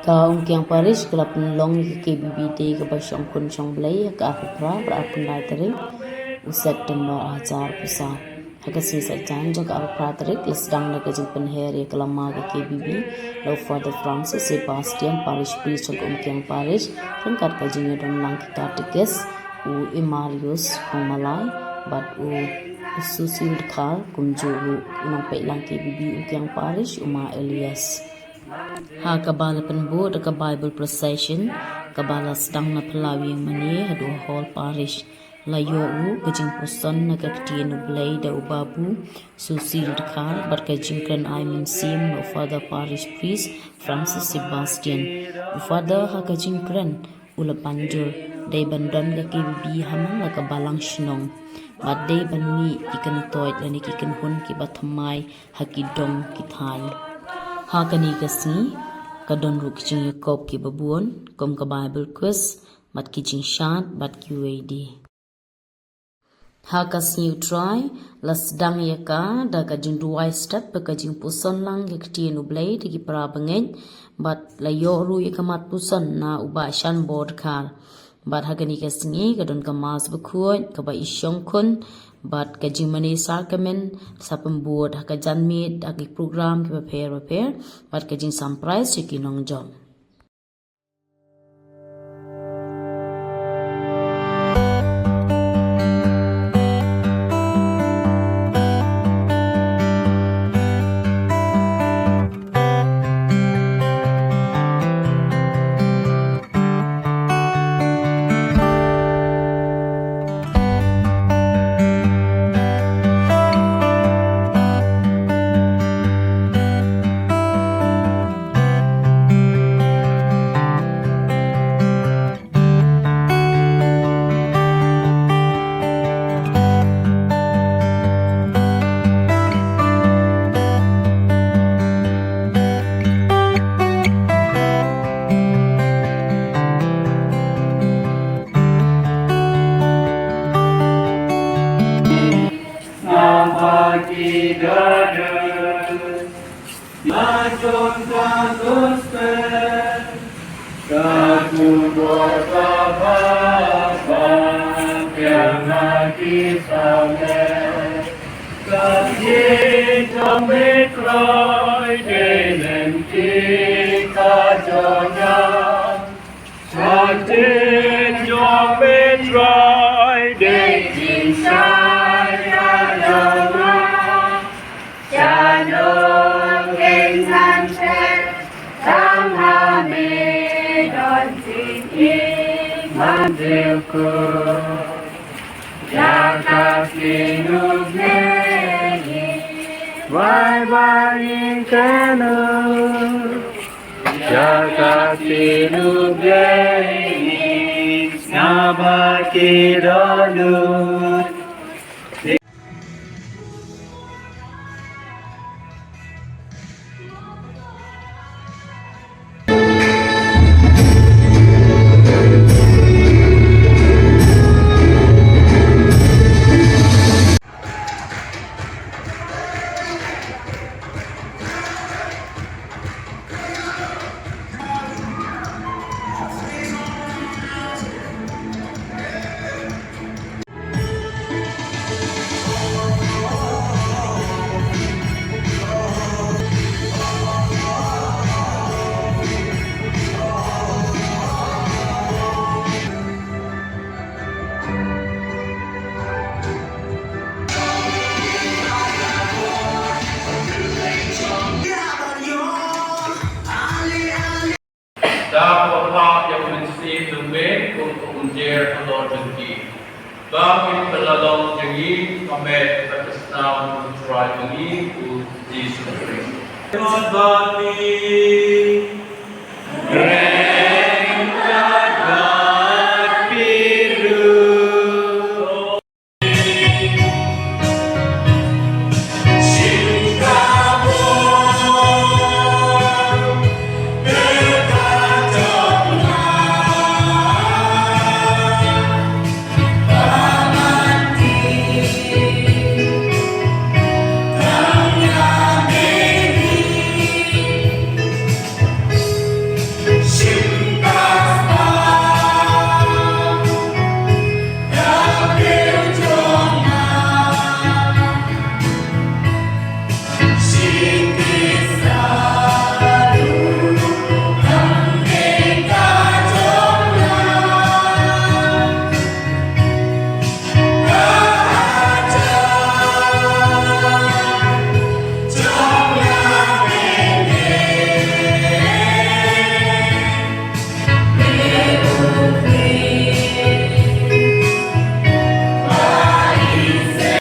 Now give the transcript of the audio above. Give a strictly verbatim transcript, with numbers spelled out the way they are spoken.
Ka Umkiang Parish ka la pynlong ïa ka K B B Day kaba shongkun shongblei ha ka arphew phra bad arphew lai tarik u September arhajar arphew saw. Ha ka sngi Saitjaiñ jong ka arphew phra tarik la sdang da ka jingpynher ïa ka lama ka K B B da u Father Francis Sebastian, Parish Priest jong ka Umkiang Parish, ryngkat ka jingïadon lang ki Katekis, u Emarius Khongmalai bad u Susil Dkhar, kumjuh ruh u nongpeitlang K B B Umkiang Parish, u Ma Elias. Ha kaba la pynbud da ka Bible procession kaba la sdang na Phyllaw Ïingmane haduh Hall Parish. La ïoh ruh ka jingpuson na ka Ktien U Blei da u Babu Susil Dkhar bad ka jingkren ai mynsiem na u Father Parish Priest Francis Sebastian. U Father ha ka jingkren u la pynjur dei ban don ka K B B ha man la ka balang shnong bad dei ban mih ki kyntoit lane ki kynhun kiba thymmai ha ki dong ki thaiñ. Ha kane ka sngi ka don ruh ki jingïakop kiba bun kum ka Bible quiz bad ki jingshad bad kiwei de. Ha ka sngi U Trai la sdang ïa ka da ka jingduwai step bad ka jingpuson lang ïa ka Ktien U Blei da ki para bangeit bad la ïoh ruh ïa ka mat puson na u Bah Shanbor Dkhar. Bad ha kane ka sngi ka don ka Mass bakhuid kaba i shongkun bad ka jingmane sakramen sa pynbud ha ka janmiet ha ki program kiba pher bapher bad ka jingsam prize ïa ki nongjop. Nga ba ki dada, nga jong ka gospel, ka khubor kaba bha, ba nga ki sale, ka jingtong me Trai, dei lynti ka jong nga. Ka ktien jong me Trai, dei jingshai ka jong nga. Sha nongkyntang tang ha me don jingim man jingkhuid. Ïa ka Ktien U Blei, wai ba ngin kynnoh. Ïa ka Ktien U Blei, nga ba ki dohnud. Da kaba phah ïa u Mynsiem jong me kum u pynjer halor jong ki. Ba kin pynlong jong ngi ka met bad ka snam u Trai jong ngi u Jisu Khrist. Bad ba ngi